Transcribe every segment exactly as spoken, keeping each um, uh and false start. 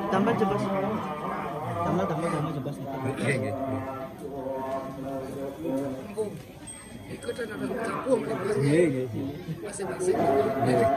Tambah jebos. Tambah, tambah, tambah jebos. Nggih, nggih. Iku ada campur, nggih, nggih. Masing-masing. Nggih.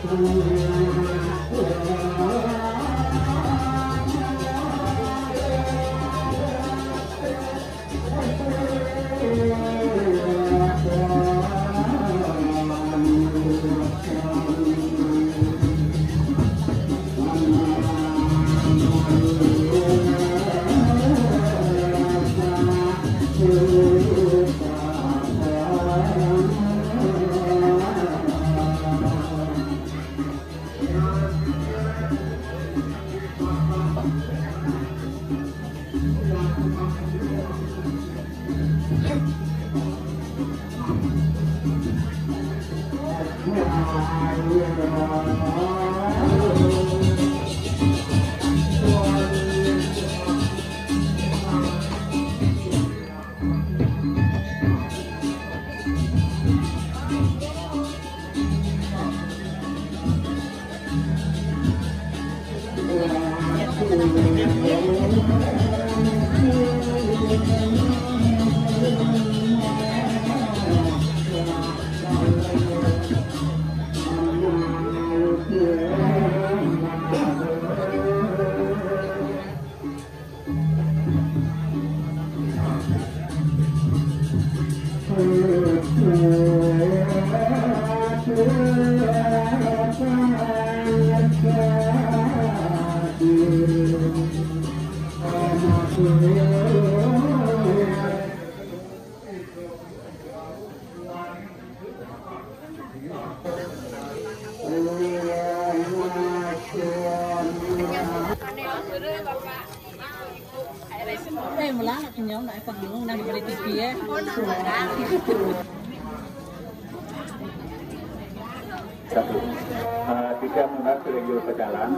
Eh, mulai aku nyom nak ikut bingung nak beli T V ya. Satu. Eh, tiga, mulai ke lagi berjalan.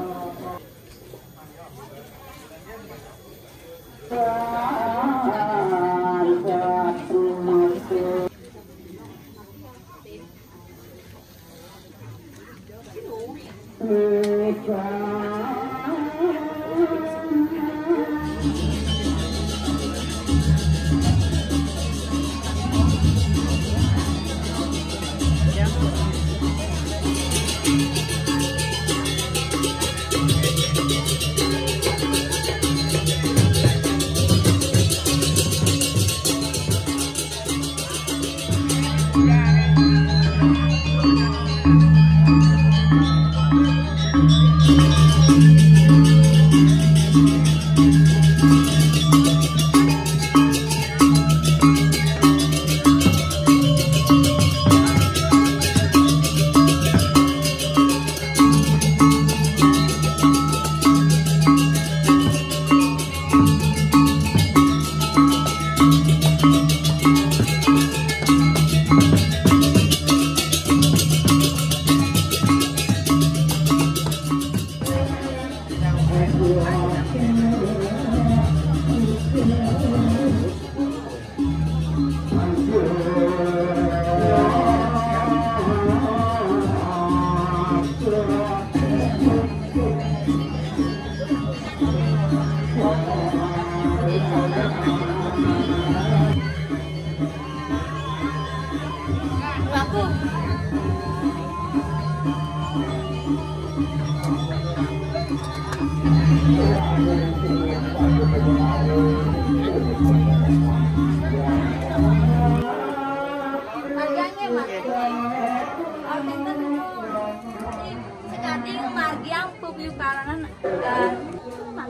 Harganya, Mas. Kalau tenten itu sekading margi yang publik kalangan, eh, itu, Mas.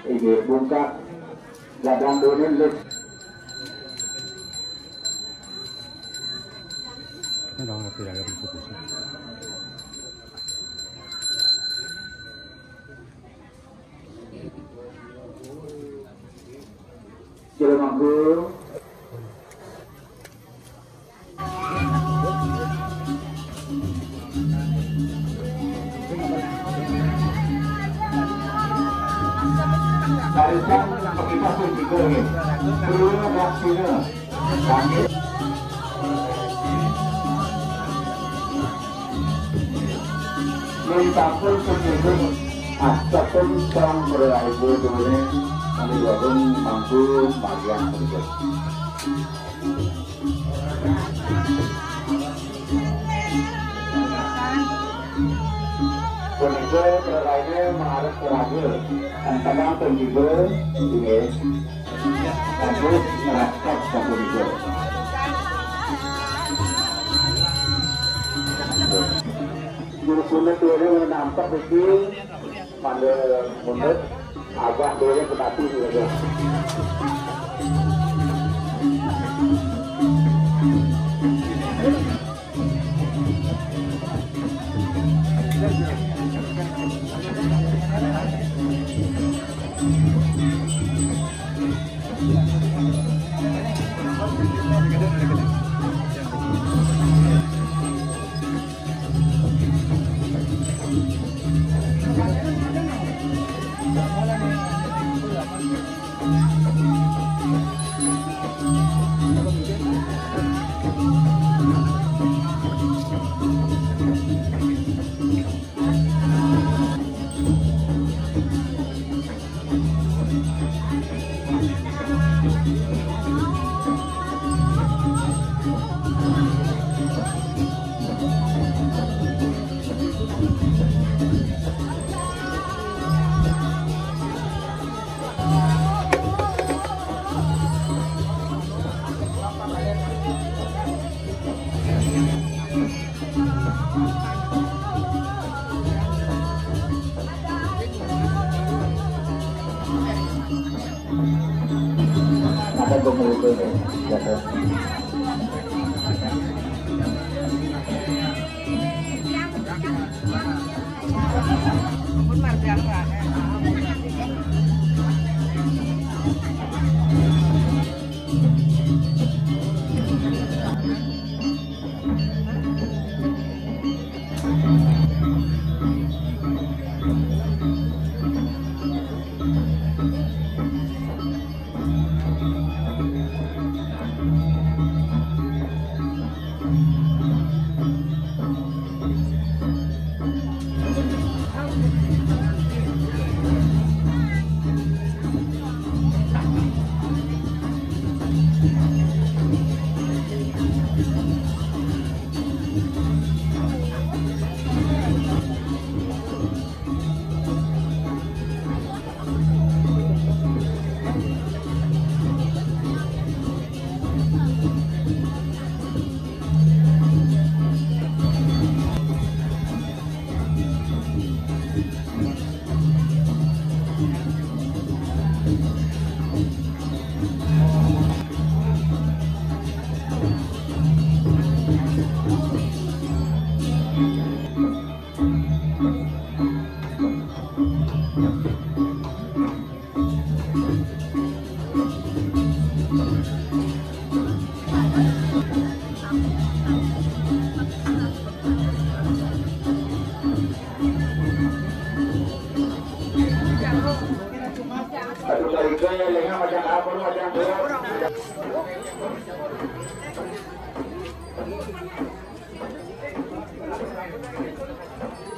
Inggih, bungkak gadang durin, Lis. Ini dong, tidak ada buku khusus. Jero mangku. Barisan, pakipas pun tiga ni. Dua belas sila. Kami. Minta pun sesungguh, ah, tepun tong berlaku dunia, kami dua pun mampu bagian berikut. Punika praraine marep raga, enteng pun juga, inggih. Bagus, ngerangkep sapunika. Juru kunut dene nampek iki, mangda mundut, abah dene penati juga. Ada gomol itu, ya, kan?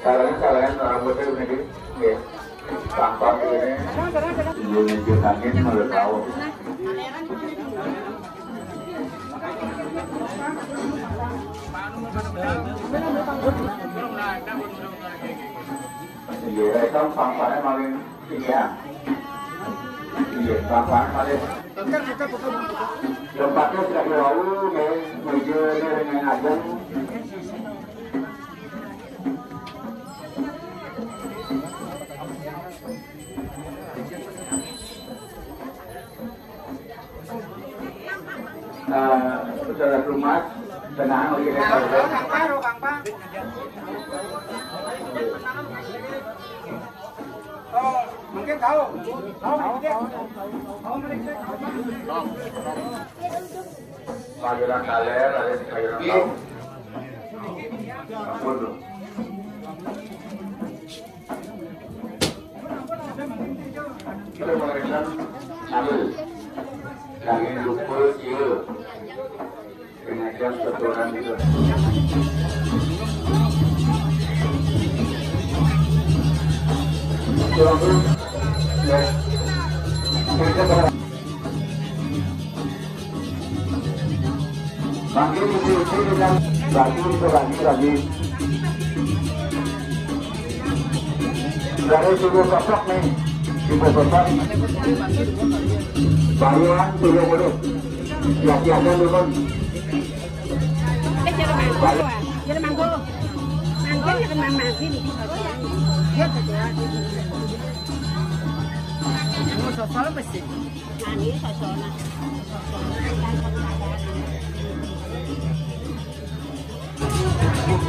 Caranya, caranya, rambutnya begini, ya. Tampang ini, iya, nunjuk angin, malah tahu. Iya, itu tampangnya paling ini ya. Iya, tampang paling. Tempatnya sudah jauh, ya, meja ini dengan ajeng. Eh, saudara Dumas, tenang, lagi ada. Oh, mungkin tahu. Tahu, mungkin. Tahu, mungkin. Panggilan kaler, ada di panggilan tahu. Ampun, loh. Kita mengadakan ambil kami dukul, iya. Pengajian setoran itu. Tuhan, ya. Kita pada Bagi ibu-ibu dan bagi itu bagi, bagi. Dari ibu sosok nih, ibu sosok. Bayuan tujuh puluh. Ya, siapa dulu? Eh, jangan mangkuk. Jangan mangkuk. Mangkuk ya, kena mangkuk ini. Ini sosok apa sih? Nah, ini sosok, nah.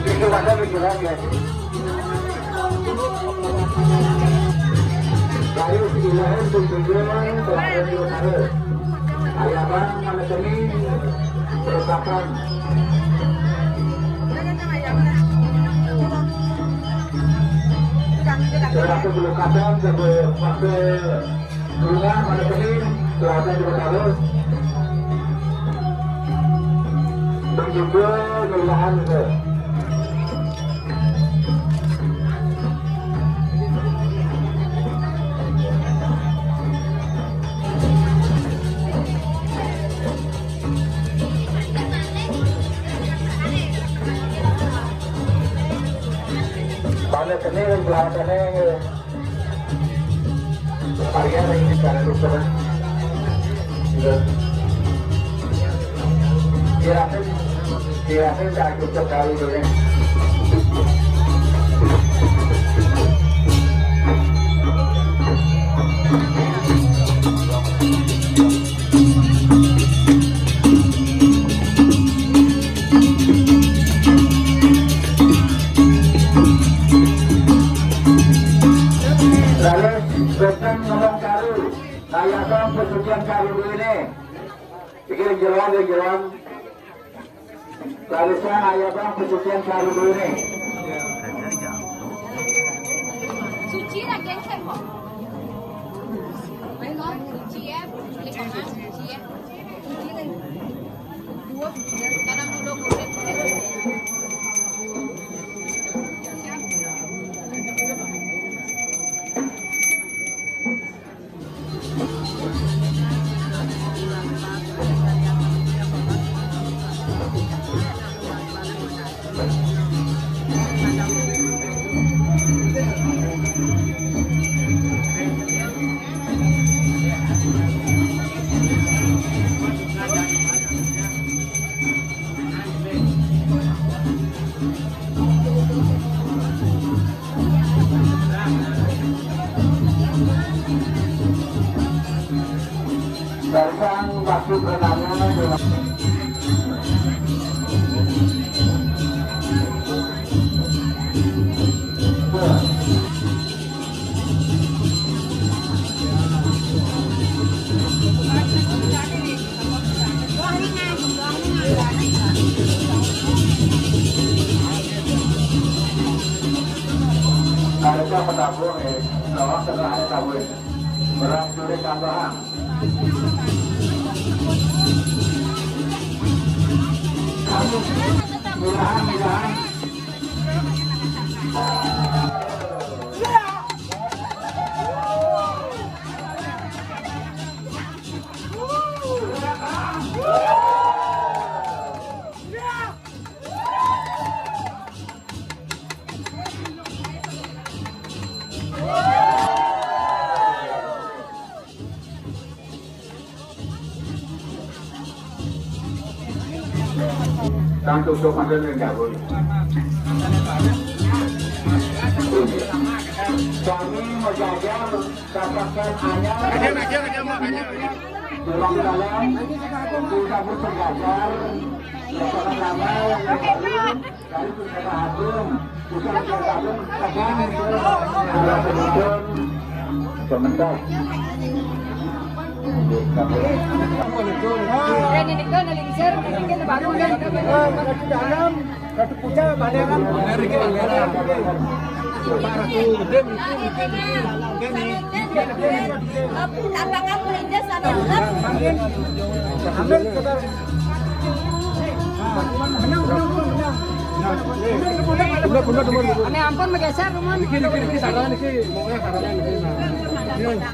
Itu ada pikiran, ya. Baik, silakan kunjungan, telah ada. Ayah Bang, mana seni? Perlengkapan. Sudah aku perlengkapan, jago pakai Bunga pada pening, kelapa juga taruh. Berjudul Keindahan itu. Pada pening, kelapa pening. Varian ini cara dokter. Iya. Iya, iya, saya cukup sekali tuh, ya. Lalu, Betan ngomong karu, kayak apa persucian karu ini? Pikir jeroan, ya jeroan. Lalu saya ayah bang persucian karu ini. Suci lagi yang saya kok. Suci ya, suci ya. Datang waktu pertama dengan Harga petabung, eh, tolong setelah ada tabung. Beras dulu tambahan. Kamu, murahan, Tutup ada yang gabung. Kami menjaga dapatkan anyar. Ajar, ajar, ajar, Mak, ajar, ajar. Dalam dalam kita bersejajar bersama-sama yang baru dari Pusaka Agung. Pusaka Agung tegang itu adalah penuntun pementas. Ini itu, ini itu, ini itu, baru, ini itu, ini itu. Ratu Puja, Baleran. Baleran, iki Baleran. Pak Ratu Gede, iki, iki, iki. Ini, ini. Apa kamu ini sana? Amin. Amin, saudara. Menang, menang, menang, menang. Bener, bener, bener. Ane ampun, menggeser, rumah. Iki, iki, iki, saran iki, mau saran iki. Nah. Nah.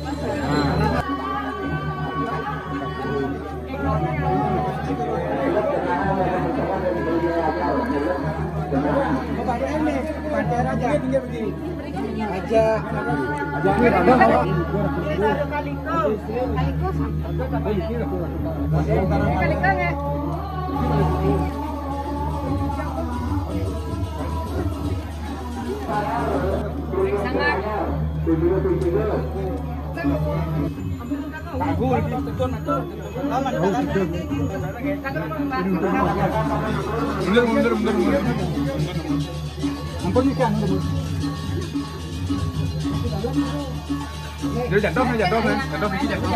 Aja. Aja. Sangat. Aku lagi. Mundur, mundur, mundur, mundur. Ampun, iki, ampun. Dia jatuh, dia jatuh, dia jatuh, dia jatuh.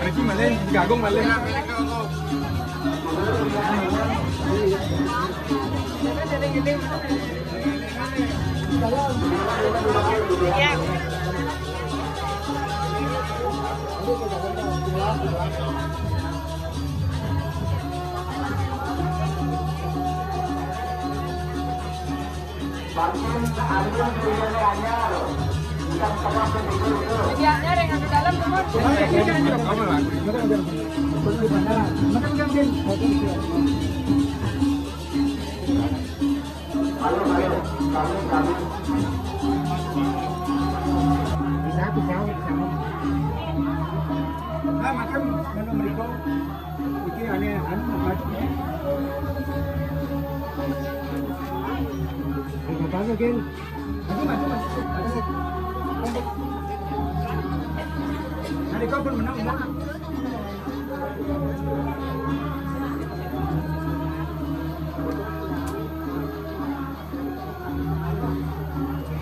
Riki maling, diganggu maling. Sedianya yang di dalam, teman. Halo, halo. Kami, kami. Bisa, bisa, bisa. Nah, makan menu mereka. Iki ane anu maju. Ayo, maju, Gen. Maju, maju, maju. Maju. Ane kau pun menang, menang.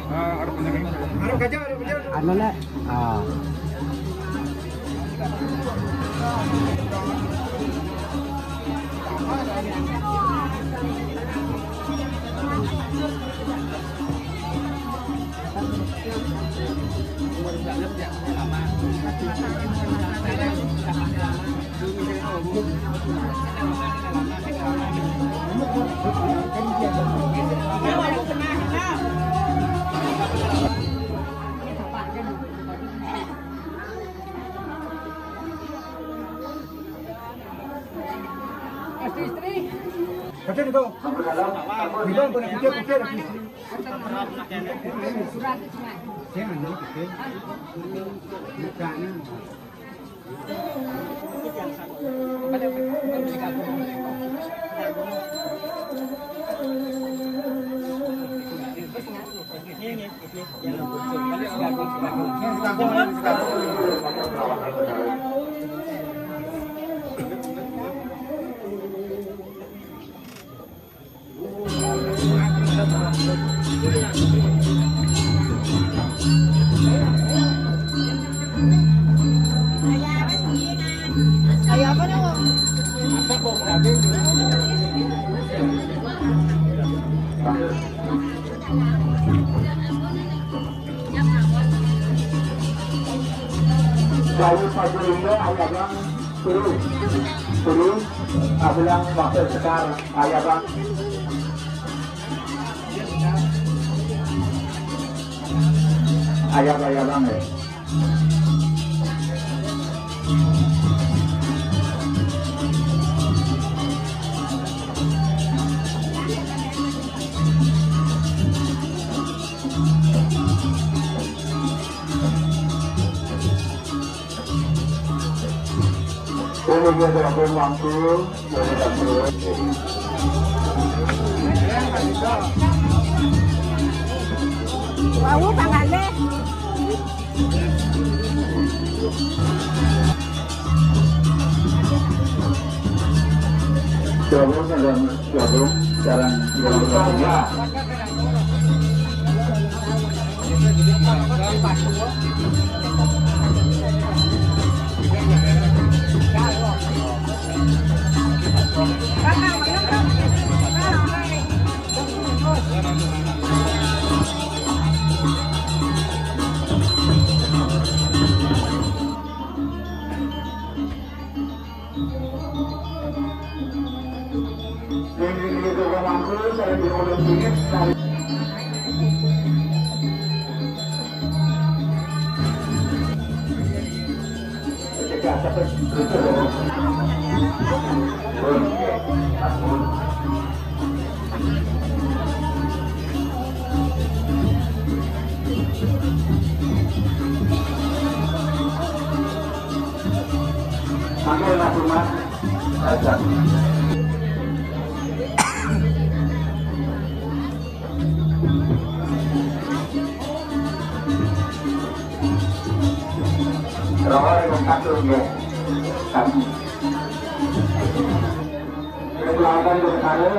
Ah, ada penyakit. Ada gajah, ada gajah. Anu, Nek. Ah. Istri. Kacau itu. Itu pernah pikir-pikir istri. Surat itu, Mak. Jangan dulu pikir. Bukan. Lalu Pak Jurunda, ayah bang, turun, turun, ah, bilang Wakil Sekar, ayah bang, ayah bang, ayah bang ya. Ini dia telepon waktu dari Wau pangalih. Gabung, gabung, gabung, sekarang gabung, gabung. Oke, Mas Umar. Ayo. Rohor yang satu, ya. Satu. Terus lawan ke sana.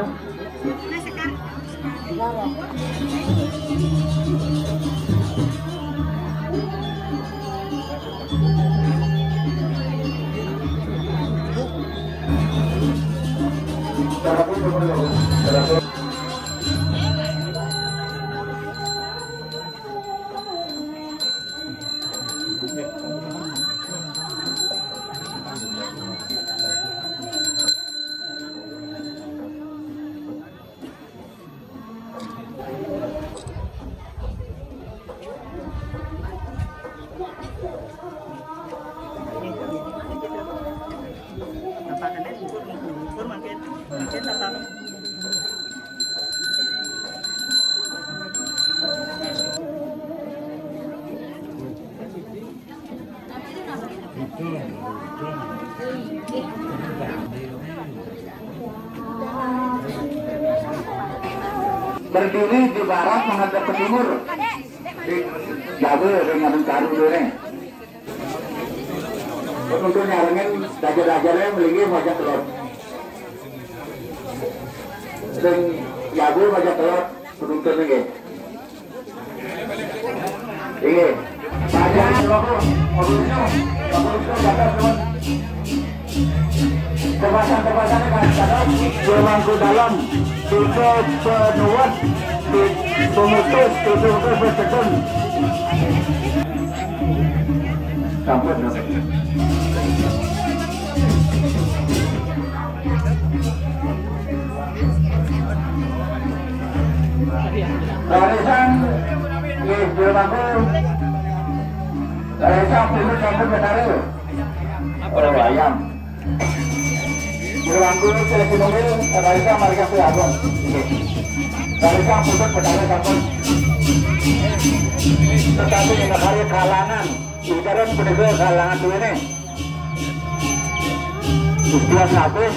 Berdiri di barat menghadap ke timur. Di Jawa dengan Bengkaru dulu nih. Untuk nyarengin raja-raja yang melinggi wajah telur. Sing Jawa wajah telur, penonton nggih. Inggih. Panjenengan rokok, obrolnya, obrolnya jaga, teman. Tepasan-tepasan kan, jaga. Jero Mangku Dalam, Desa Penuwet, di pemutus, pemutus, pemutus. Sampun, sampun. Barisan, nggih, jero mangku. Barisan, pundhut sampun betari. Oh, ayam. Jero mangku, silih sinunggil, barisan, margi Agung. Nggih. Barisan, pundhut betari sampun. Tetapi negari kalangan. Sekarang penegak kalangan duwene. Ikhlas kabeh.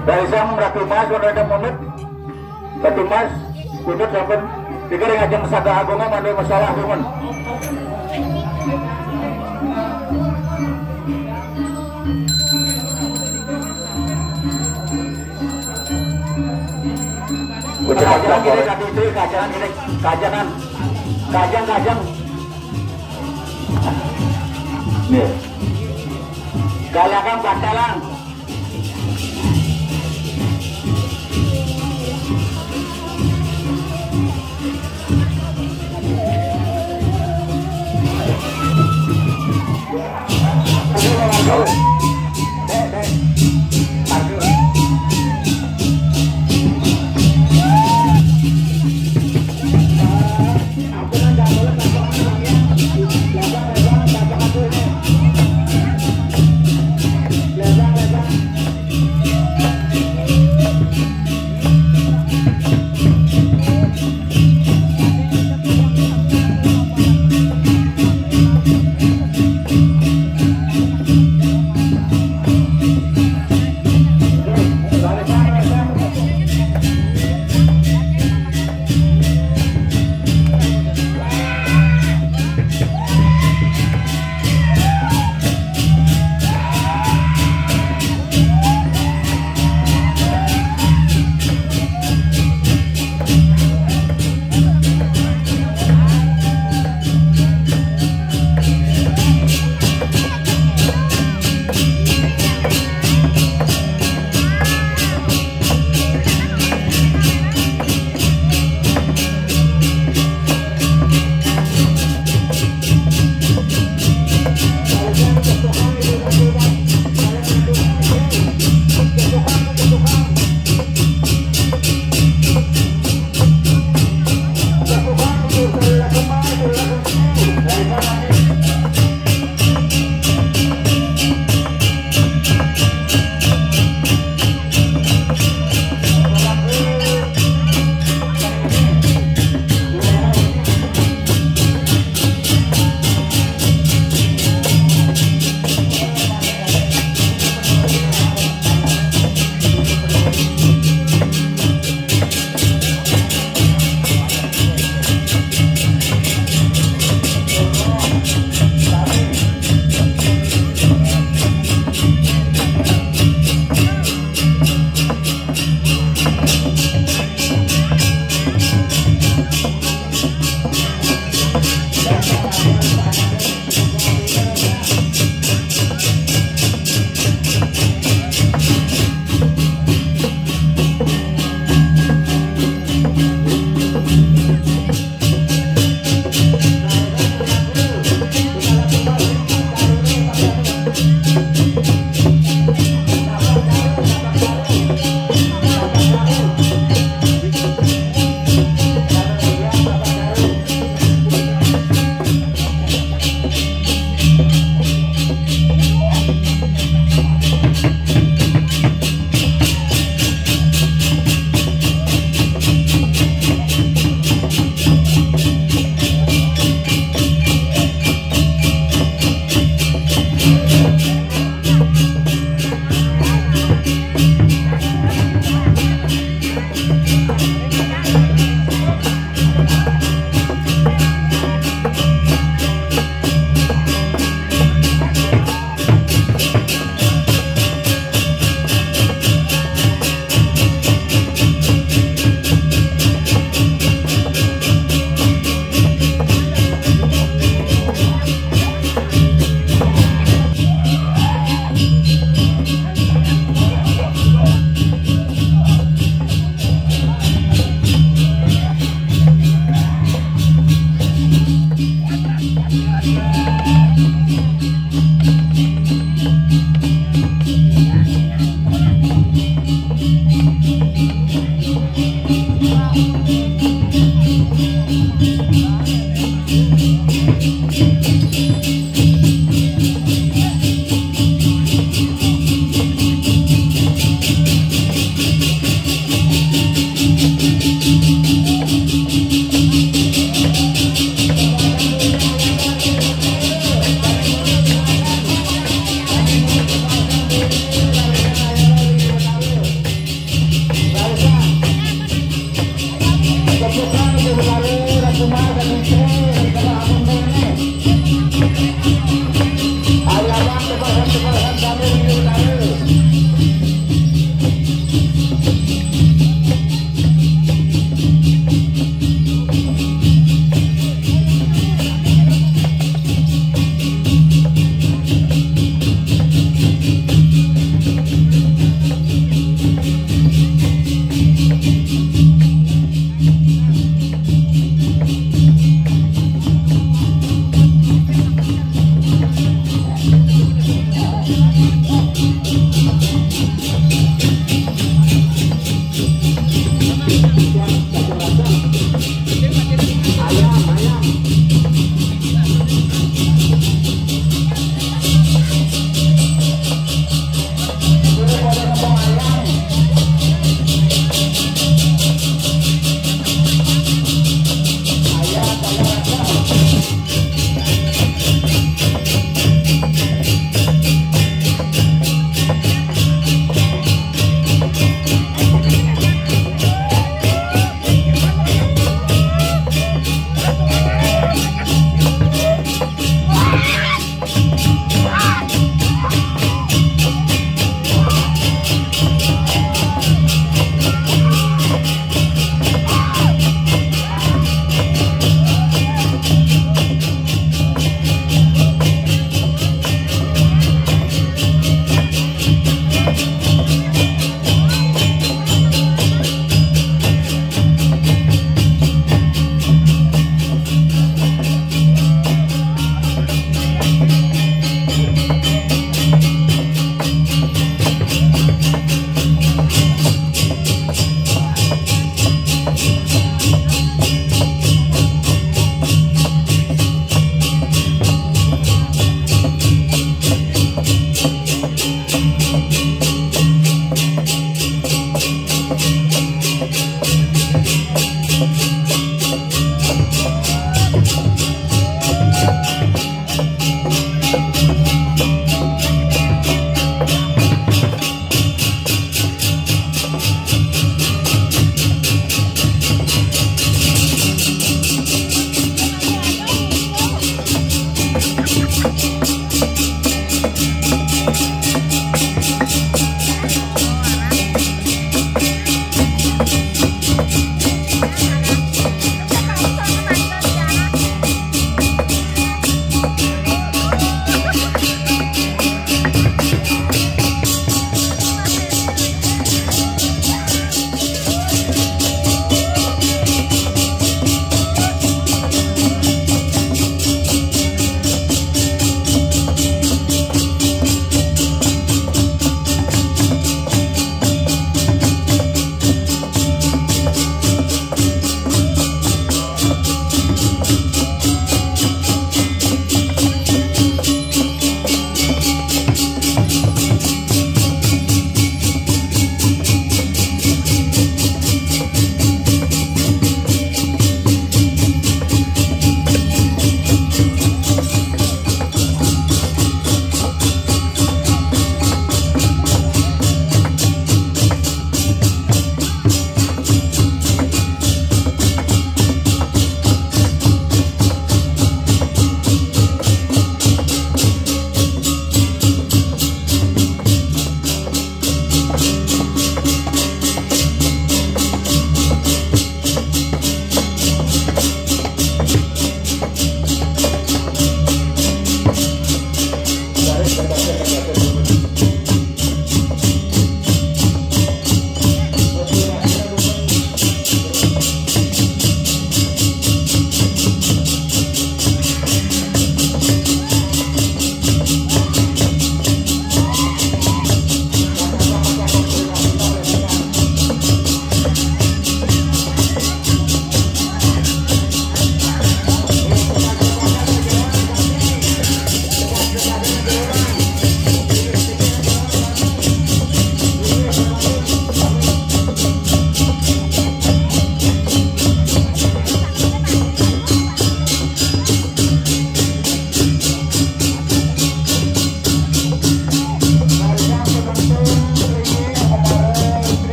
Dari sang Ratu Mas, ora ada munut. Ratu Mas, munut sampun. Pikir ngajeng Saga Agung, mandhe masalah, suwun. Kajangan kene, Ratu Istri, kajangan kene, kajangan. Kajang, kajang. Nggih. Galakan batalan.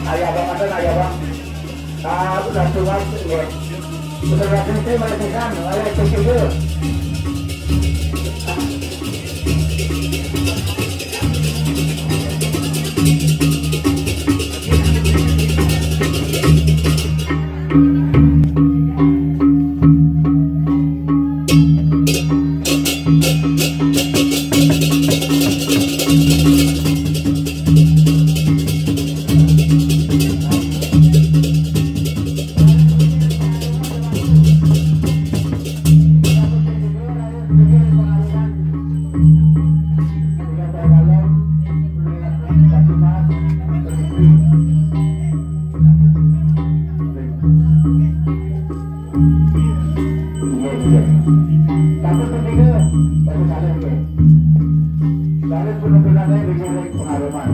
Ayo, Abang, ada, ayo, Bang. Ah, udah tugas, ya. Udah tugas, saya merhatikan, oleh P C G. Iya, iya. Tapi pentingnya, baru kalian, oke. Kalian benar-benar ada di pengaruhan.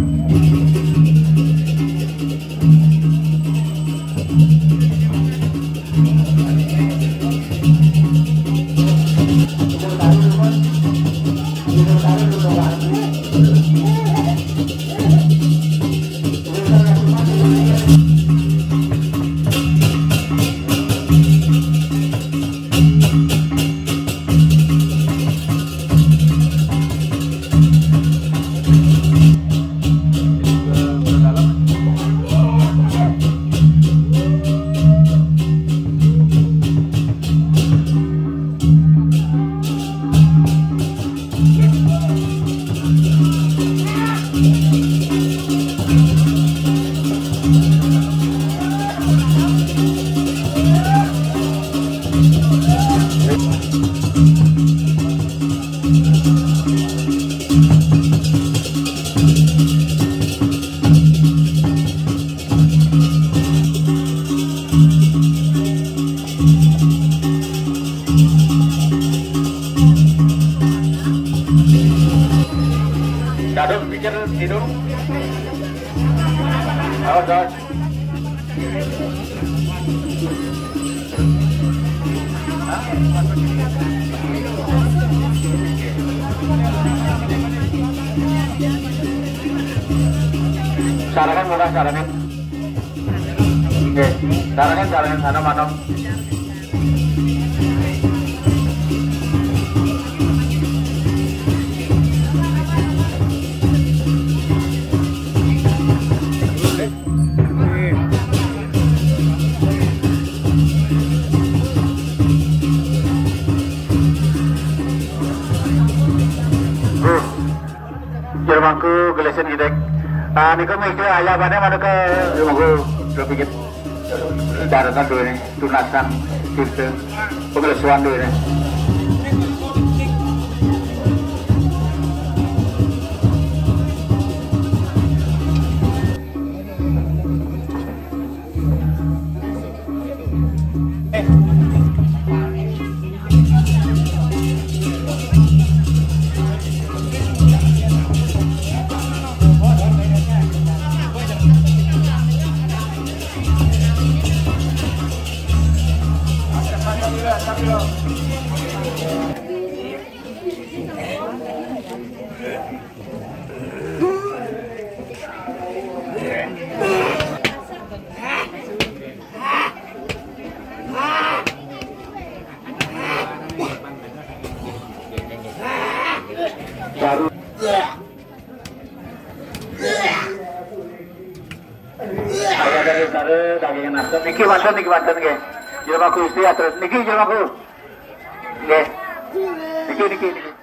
Daduk pikir tidur. Awas, awas. Sarangan murah, sarangan. Oke, sarangan, sarangan sana mana? Jero mangku gelesin gidek. Ah, niku mik ayah bane mana ke jero mangku dua pikir. Daratan dulu nih, tunasan gitu. Pengelesuan dulu nih. Baru. Saya dari sare daging nasem. Niki wonten, niki wonten nggih. Jelema Gusti atur. Niki jelema Gusti. Nggih. Niki, niki, niki.